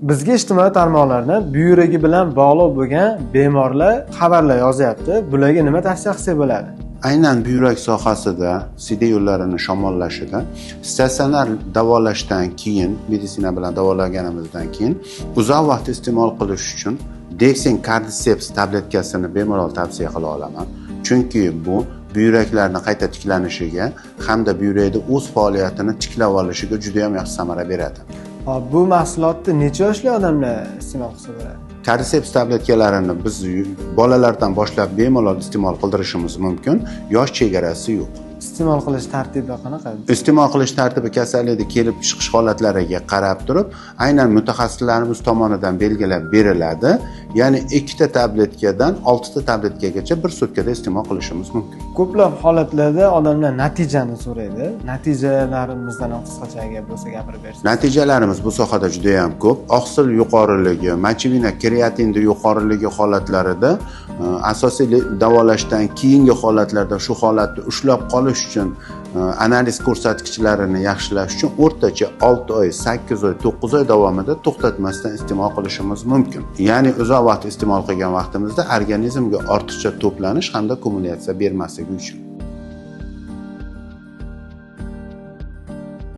Bizga ijtimoiy tarmoqlardan buyragi bilan bog'liq bo'lgan bemorlar xabarlar yozyapti. Bularga nima tavsiya qilsak bo'ladi? Aynan buyrak sohasida, siydik yo'llarini shamollashida statsionar davolashdan keyin, meditsina bilan davolaganimizdan keyin uzoq vaqt iste'mol qilish uchun Dexen Cordyceps tabletkasini bemalol tavsiya qila olaman. Chunki bu buyraklarni qayta tiklanishiga hamda buyrakda o'z faoliyatini tiklab olishiga juda ham yaxshi samara beradi. Hop, bu mahsulotni necha yoshli odamlar iste'mol qilsa bo'ladi? Cordyceps tabletkalarini biz bolalardan boshlab bemalol iste'mol qildirishimiz mumkin. Yosh chegarasi yo'q. Iste'mol qilish tartibi qanaqa? Iste'mol qilish tartibi kasallikni kelib chiqish holatlariga qarab turib, aynan mutaxassislarimiz tomonidan belgilab beriladi. Ya'ni 2 ta tabletkadan 6 ta tabletkagacha bir sutkada iste'mol qilishimiz mumkin. Ko'plab holatlarda odamlar natijani so'raydi. Natijalarimizdan ham qisqacha agar bo'lsa gapirib bersangiz. Natijalarimiz bu sohada juda ham ko'p. Oqsil yuqoriligi, mochevina, kreatinni yuqoriligi holatlarida, asosiy davolashdan keyingi holatlarda shu holatni ushlab qolish uchun, analiz ko'rsatkichlarini yaxshilash uchun o'rtacha 6 oy, 8 oy, 9 oy davomida to'xtatmasdan iste'mol qilishimiz mumkin. Ya'ni uzoq vaqt iste'mol qilgan vaqtimizda organizmga ortiqcha to'planish hamda kumulyatsiya bermasligi uchun.